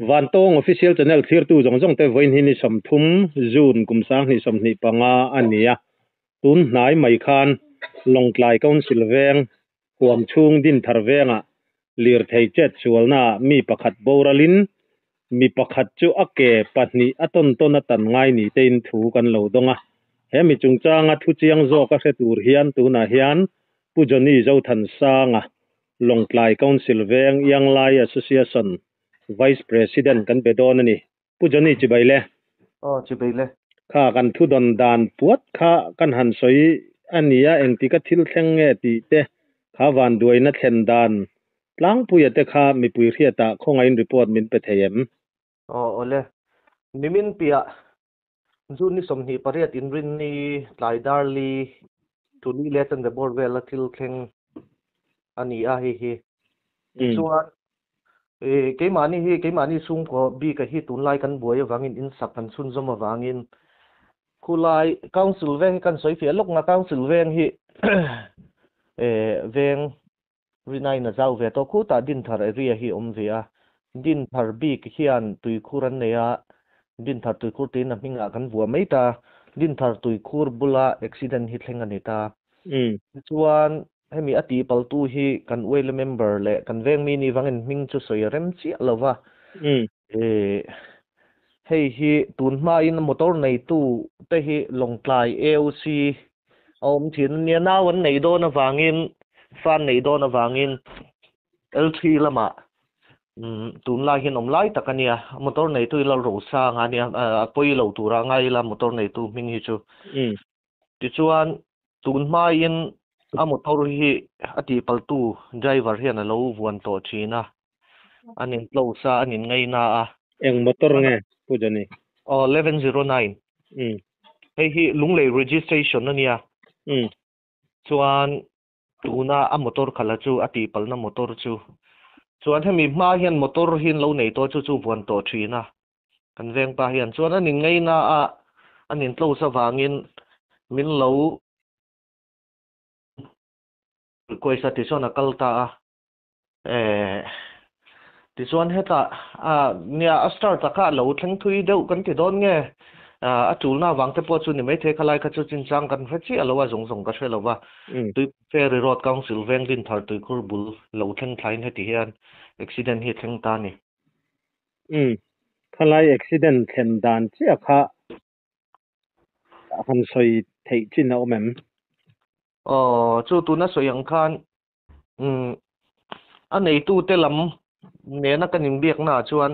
Vantawng Official Channel thlirtu zawng zawng te vawiin hi ni 30 June kum 2025 a ni a, tun hnai mai khan Lawngtlai Council veng huam chhung Dinthar vengah lirthei chet sualnaah mi pakhat boralin mi pakhat chu a ke pahnih a tawn tawn a tan ngai ni tein thu kan lo dawng a. He mi chungchanga thu chiang zawk a hre tur hian tunah hian Pu Johnny Zothansanga, Lawngtlai Council veng Younglai Association Vice President kan be dawn a ni. Pu Johnny chibai le. Aw chibai le. Kha kan thu dawn dan puat kha kan han sawi a ni a, engtika thil thleng nge tih te, kha vanduaina thlen dan tlangpuia te kha mipui hriatah khawngaihin report min pe thei em? Aw awle. Nimin piah June ni 28 inrinni tlai darli tuli leh chanve bawr vela thil thleng a ni a hei hi. Tichuan keimahni hi keimahni chhungkaw bika hi tunlai kan buai avangin in sak kan chhunzawm avangin khulai council veng hi kan sawi fiah lawk nga council veng hi veng Rinain a zau ve tawh khutah Dinthar area hi awm ve a, Dinthar bik hian tuikhur an nei a, Dinthar tuikhur tiin a hmingah kan vuah mai ta, Dinthar tuikhur bula accident hi thleng a ni ta. Tichuan hemi a tihpaltu hi kan ULA member leh kan veng mi ni vangin hming chu sawi a rem chiah lo va, hei hi tun hmain motor neitu te hi Lawngtlai AOC a awm thin a nia, nau an neih dawn avangin fa an neih dawn avangin L3 lamah tunlai hian awm lai tak a nia, motor neitu hi Lalrosanga a nia, a pawi lo tura ngai ila motor neitu hming hi chu. Tichuan tun hmain a motor hi a tihpaltu driver hian a lo vuan tawh thin a, an in close a, an in ngaina a. Eng motor nge Pu Johnny? Aw 1109. Hei hi Lunglei registration a nia. Chuan tuna a motor khala chu a tihpalna motor chu. Chuan hemi hma hian motor hi an lo nei tawh chu chu vuan tawh thin a. Kan vengpa hian chuan an in ngaina a, an in close avangin min lo request a tichuan a kal ta a. Eh, tichuan hetah ah nia a start a kha a lo thleng thui deuh kan ti dawn nge ah a tulna avang te pawh chu ni maithei khalai kha chu chinchang kan hre chiah lo a zawng zawng ka hre lo va. Tui Ferry Road Council veng Dinthar tuikhur bul lo thleng thlain heti hian accident hi a thleng ta a ni. Umm, khalai accident thlen dan chiah kha han sawi theih chin a awm em? Aw, chu tuna sawi ang khan Umm a neitute lam nena kan inbiakna ah chuan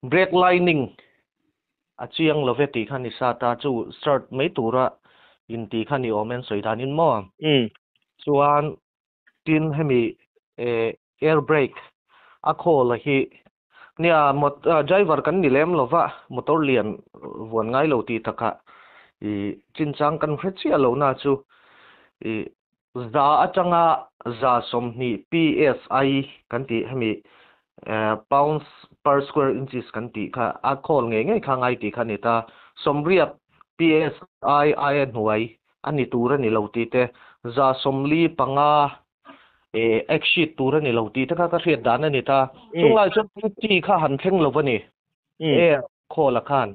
brake lining a chiang lo ve tih kha ni sa ta chu start mai tura in tih kha ni awm e an sawi danin maw? Chuan tin hemi eh air brake a khawl a hi nia driver kan ni lem lo va motor lian vuan ngai lo tih takah ih chinchang kan hre chiah lo na chu ih Za atanga 120 PSI kan tih hemi pounds per square inches kan tih kha a khawl ngei ngei kha ngai tih kha a ni ta. 80 PSI aia hnuai a ni tur a ni lo tih te, 45 exceed tur a ni lo tih te kha ka hriat dan a ni ta. Chunglai chuan fifty kha han thleng lo a ni. Air khawl a khan.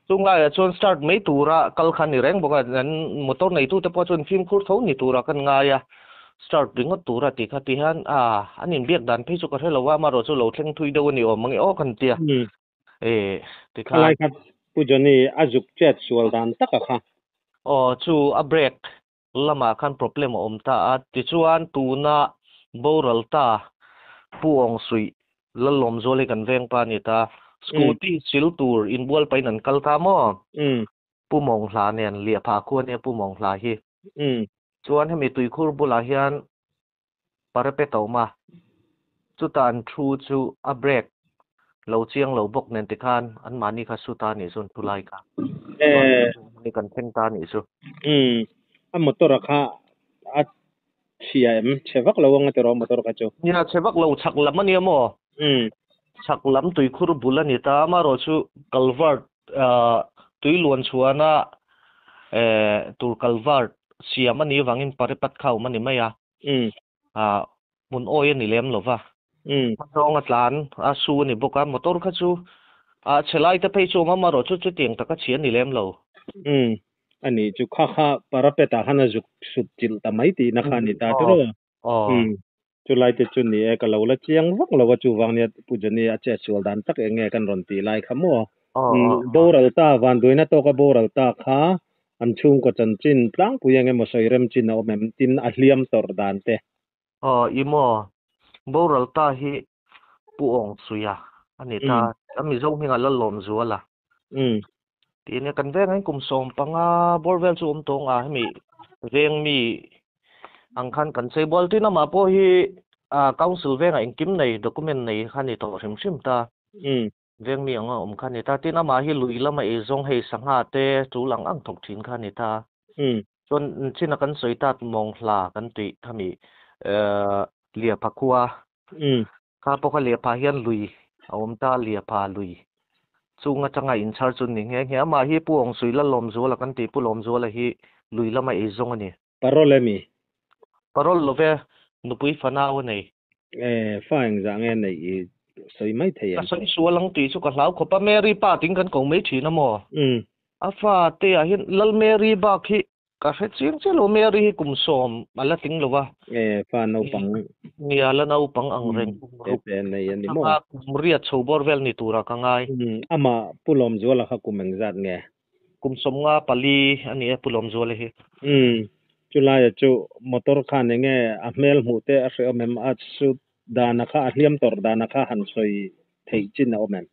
Chunglaiah chuan start mai tura kal kha a ni reng bawk a, an motor neitute pawh chuan fimkhur tho ni turah kan ngai a, start ringawt tura tih kha ti hian a an inbiak dan phei chu ka hre lo a, amaherawh chu lo thleng thui deuh a ni awm ang e aw kan tia. E tikhan. Khalai kha Pu Johnny a zuk chet sual dan taka kha. Aw chu a break lamah khan problem a awm ta a, tichuan tuna boral ta Pu Awng Suih Lalawmzual hi kan veng pa a ni ta, scooty sil tur inbual pahin an kal ta maw? Pu Mawnghla nen liahphah khu a nia Pu Mawnghla hi. Chuan hemi tuikhur bulah hian parapet a awm a, chuta an thu chu a brake lo chiang lo bawk nen tikhan anmahni kha su ta a nih chu an thu lai kha. Chuan ni kan thleng ta a nih chu. Umm, a motor a kha a chhia em? Chhe vak lo anga tiraw motor kha chu? Nia, chhe vak lo, chhak lam a nia maw? Chhak lam tuikhur bul a ni ta, amaherawh chu culvert tui luan chhuahna tur culvert siam a nih avangin paripat kha a awm a ni mai a. Hmun awi a ni lem lo va. Hma zawnga tlan a su a ni bawk a, motor kha chu a chhe lai te phei chu awm a, amaherawh chu chutiang taka chhi a ni lem lo. Umm a nih chu kha kha parapet ah khan a zuk sut chilh ta mai tihna kha a ni ta tiraw? Umm chulai te chu ni e, ka lo la chiang vak lo a, chuvang nia Pu Johnny a chet sual dan tak eng nge kan rawn tih lai kha maw? Boral ta vanduaina tawka boral ta kha an chhungkaw chanchin tlangpui eng emaw sawi rem chin a awm em? Tin a hliam tawrh dan te. Aw i maw? Boral ta hi Pu Awng Suia a ni ta. A Mizo hmingah Lalawmzuala. Tih a nia, kan vengah hian kum 15 bawr vel chu awm tawng a, hemi veng mi ang khan kan chei bual. Tin amah pawh hi Council vengah engkim nei, document nei kha a ni tawh hrim hrim ta. Veng mi anga awm kha a ni ta. Tin amah hi lui lama eizawng hei sangha te tul ang ang thawk thin kha a ni ta. Chuan china kan sawi tat mawng hla kan tih khami Liapha khua kha pawh kha Liapha hian lui a awm ta Liapha lui chung atanga inchhar chu ni nghe nghe. Amah hi Pu Awngsui Lalawmzuala kan tih Pu Lawmzuala hi lui lama eizawng a ni. Parole emi? Parole love, nupui fanau a nei. E, fa engzah nge neih i sawi mai thei em? Ka sawi sual ang tih chu ka hlau khawp a, Mary pa ting kan ko mai thin a maw? A fa te ah hian Lal Mary bak hi ka hre chiang chiah lo, Mary hi kum 10 a la tling lo va. E, fa naupang. Nia, la naupang ang reng kum ruk. Te nei a ni maw? Kum riat chho bawr vel ni tura ka ngai. Amah Pu Lawmzuala kha kum engzat nge? Kum 54 a ni e Pu Lawmzuala hi. Umm, chulaia chu motor khan enge a hmel hmuh te a hrehawm em? A sut dana kha, a hliam tawrh dana kha han sawi theih chin a awm em?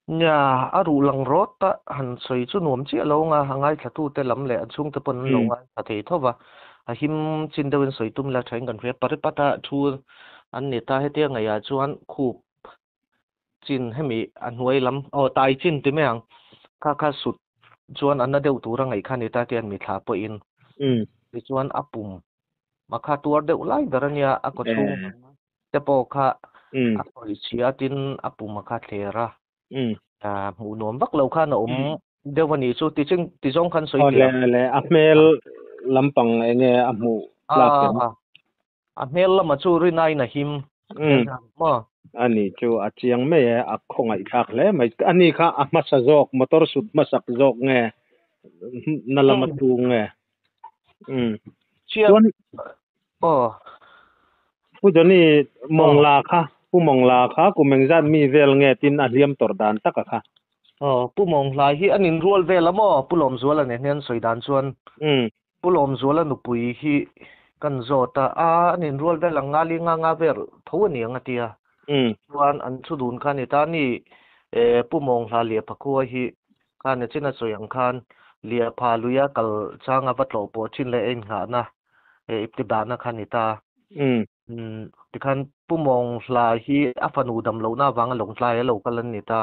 Nia, a ruh lang rawt a han sawi chu nuam chiah lo anga a ngaithlatute lam leh an chhungte pawn an lo ngaithla thei tho va, a him chin deuhin sawi tum ila thain kan hria. Paripata thu an ni ta, hetia ngaihah chuan khup chin hemi a hnuai lam aw tai chin ti mai ang kha kha sut chuan a na deuh tur a ngaih kha ni ta tian mi thla pawhin tichuan a pum a kha tuar deuh lai ber a nia a kawchhung te pawh kha a khawih chhia tin a pum a kha thler a hmuh nuam vak lo khan a awm deuh a nih chu ti ching ti zawng khan sawi teh ang. Le a hmel lampang enge a hmuh tlak em? A hmel lama chu rinaiin a him maw? A ni chu a chiang mai e, a khawngaihthlak hle mai. A ni kha a hmasa zawk, motor sut hmasak zawk nge, na lama tu nge? Chuan Pu Johnny Mawngla kha, Pu Mawngla kha kum engzat mi vel nge tin a hliam tawrh dan taka kha? Aw, Pu Mawngla hi an inrual vel a maw? Pu Lawmzuala nen hian sawi dan chuan. Pu Lawmzuala nupui hi kan zawt a, a an inrual vel ang nga li nga nga vel tho a ni ang a ti a. Chuan an thu dun kha a ni ta ni, e Pu Mawnghla Liaphakhua hi khan a chin a sawi ang khan Liapha luia kal changa va tlawh pawh thin leh a innghahna e ipte dahna kha a ni ta. Tikhan Pu Mawnghla hi a fanu dam lohna avanga Lawngtlai a lo kal an ni ta.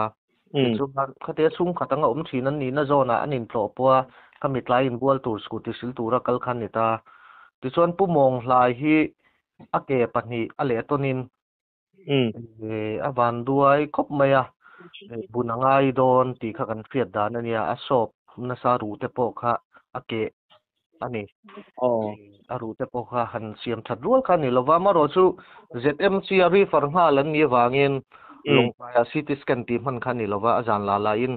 Tichuan khatia chhungkhat anga awm thin an nihna zawnah an intlawh pawh a, kha mitlai inbual tur scooty sil tura kal kha an ni ta. Tichuan Pu Mawnghla hi a ke pahnih a leh tawnin a van duai khawp mai a, bun a ngai dawn tih kha kan hriat dan a nia, a sawp nasa ruh te pawh kha a keh a ni. A ruh te pawh kha han siam that rual kha a ni lova, amaherawh chu ZMC a refer nghal an nih avangin Lawngtlaiah CT scan tih hman kha a ni lova, a zan la lain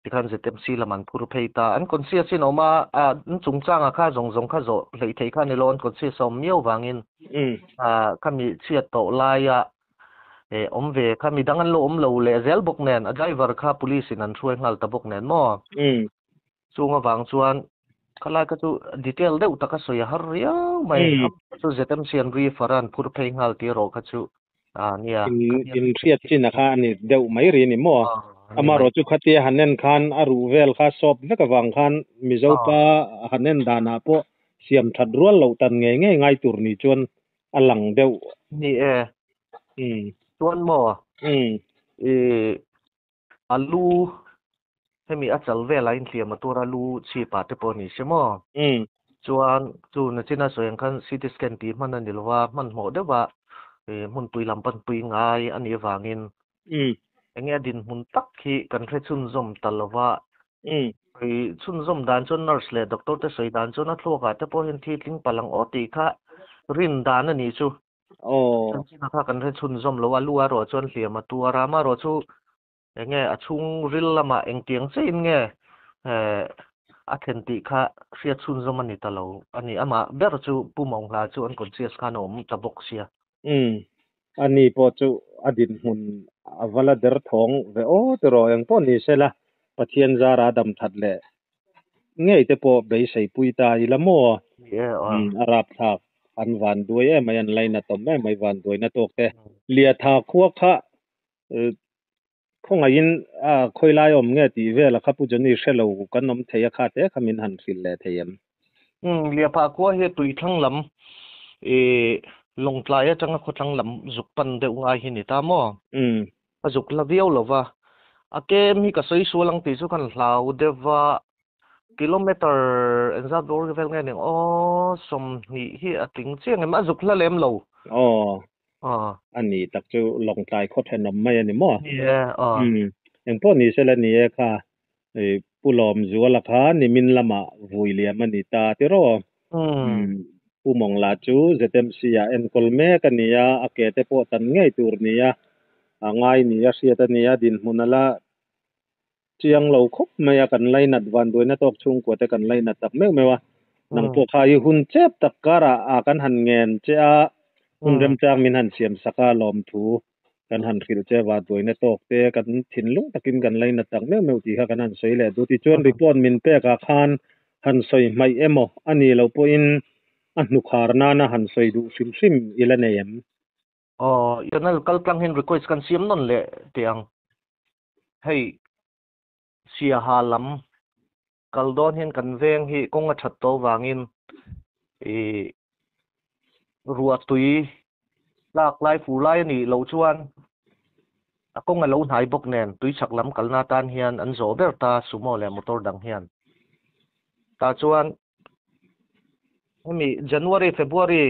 tikhan ZMC lam an phur phei ta. An conscious in a awm a, an chungchangah kha zawng zawng kha zawh hleih theih kha a ni lo, an conscious a awm miau vangin khami chhiat tawh laia awm ve kha midang an lo awm lo leh zel bawk nen, a driver kha police in an hruai nghal ta bawk nen maw? Chung avang chuan khalai kha chu detail deuh taka sawi a har riau mai. A chu ZMC an refer a an phur phei nghal tih erawh kha chu a nia. In hriat chin a kha a ni deuh mai ri ni maw? Amaherawh chu khatia han en khan a ruh vel kha sawp vek avang khan Mizo pa han en danah pawh siam that rual loh tan ngei ngei ngai tur ni chuan a lang deuh. Ni e. Chuan maw? I A lu hemi a chal velah inhliam a tur a lu chhipah te pawh a ni se maw? Chuan chu nachina sawi ang khan CT scan tih hman a ni lova, hmanhmawh deuha hmunpui lam panpui ngai a nih avangin enge a dinhmun tak hi kan hre chhunzawm ta lova. Sawi chhunzawm dan chuan nurse leh doctor te sawi dan chuan a thluakah te pawh hian thi tling palh ang aw tih kha rin dan a nih chu. Aw. Chanchin kha kan hre chhunzawm lo a, lu a erawh chuan hliam a tuar a, amaherawhchu eng nge a chhungril lamah engtiang chiahin nge a thlen tih kha hriat chhunzawm a ni ta lo a ni. Amah ber chu Pu Mawnghla chu unconscious khan a awm ta bawk sia. Umm, ani pawh chu a dinhmun a va la der thawng ve aw tiraw engpawh ni sela Pathian zara a dam that leh ngei te pawh beisei pui ta ila maw? Umm, a rapthlak an van duai em mai, an lainat awm em mai van duaina tawk te. Liatha khua kha Khawngaihin a khawilai awm nge tih vel a kha Pu Johnny hre lo kan awm thei a kha te kha min han hrilh leh thei em? Umm, Liapha khua hi tuithlang lam ih Lawngtlai atanga khawthlang lam zuk pan deuh ngai hi ni ta maw? Umm. A zuk la viau lo va, a kem hi ka sawi sual ang tih chu kan hlau deuh va, kilometer engzat bawr vel nge ning aw 20 hi a tling chiang em? A zuk hla lem lo. Aw. Aw. A ni tak chu Lawngtlai khaw thenawm mai a ni maw? Ni e, aw. Umm, engpawh ni sela ni e kha, Pu Lawmzuala kha nimin lamah vui liam a ni ta tiraw? Umm. Pu Mawngla chu ZMC ah enkawl mek a ni a, a ke te pawh tan ngei tur ni a, a ngai ni a hriat a ni a, dinhmun a la Chiang lo khawp mai a, kan lainat vanduaina tawk chhungkua te kan lainat tak meuh meuh a, nang pawh kha i hun chep tak karah a kan han ngen che a, hun remchang min han siam sak a lawmthu kan han hrilh che vanduaina tawk te kan thinlung takin kan lainat tak meuh meuh tih kha kan han sawi leh duh. Tichuan report min pek ah khan han sawi hmaih emaw a nih loh pawhin a hnukhar nana han sawi duh hrim hrim i la nei em? Aw, i channel kal tlang hian request kan siam nawn leh teh ang. Hei Siaha lam kal dawn hian kan veng hi kawng a that tawh vangin ih ruah tui tlak lai fur lai a nih loh chuan a kawng a lo hnai bawk nen tui chhak lam kalna atan hian an zawh ber ta sumo leh motor dang hian. Tah chuan Hemi January, February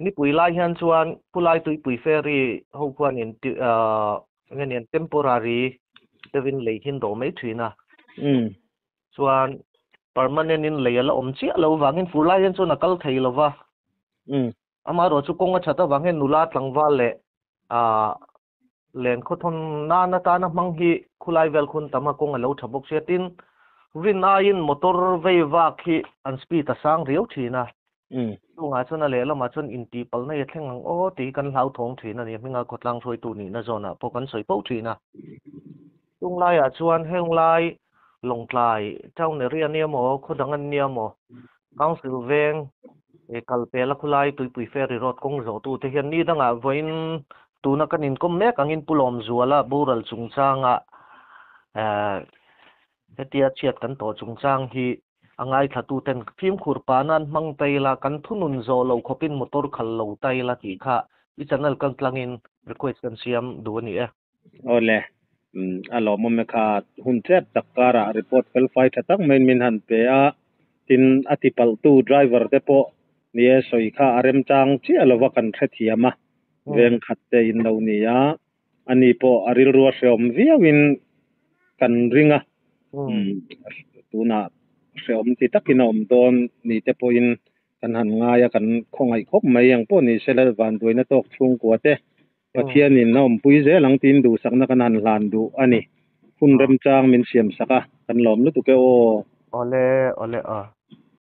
nipui lai hian chuan khulai tuipui ferry ho khuanin enge nian temporary deuhin lei hi an dawh mai thin a. Chuan permanent in lei a la awm chiah lo vangin fur lai hian chuan a kal thei lo va. Amaherawhchu kawng a that avang hian nula tlangval leh Len khawthawn nan atana hmang hi khulai vel khun tam a kawng a lo tha bawk sia. Tin, rin aiin motor vei vak hi an speed a sang riau thin a. Chungah chuan a lehlamah chuan intihpalh nei a thleng ang aw tih hi kan hlauthawng thin a ni. Hminga khawtlang hruaitu nihna zawnah pawh kan sawi fo thin a. Chung laiah chuan heng lai Lawngtlai town area nia maw, khaw dang an nia maw, Council veng kal pela khulai Tuipui Ferry Road kawng zawhtute hian ni dangah vawiin tuna kan inkawm mek angin Pu Lawmzuala boral chungchanga hetia chhiat kan tawh chungchang hi a ngaithlatuten fimkhur pa nan hmang ta ila, kan thunun zawh lo khawpin motor khal lo ta ila tih kha i channel kaltlangin request kan siam duh a ni e. Awle, a lawmawm e kha hun tlep tak karah report fel fai tha tak maiin min han pe a, tin a tipalhtu driver te pawh ni e sawi kha a remchang chiah lova kan hrethiam a, veng khat te in lo ni a, ani pawh a rilru a hreawm viauin kan ring a, tunah hreawm ti takin a awm dawn ni te pawhin kan han ngai a, kan khawngaih khawp mai ang pawh ni sela vanduaina tawk chhungkua te Pathianin a awmpui zel ang tiin duhsakna kan han hlan duh a ni. Hun remchang min siamsak a, kan lawm lutuk e aw. Awle, awle aw.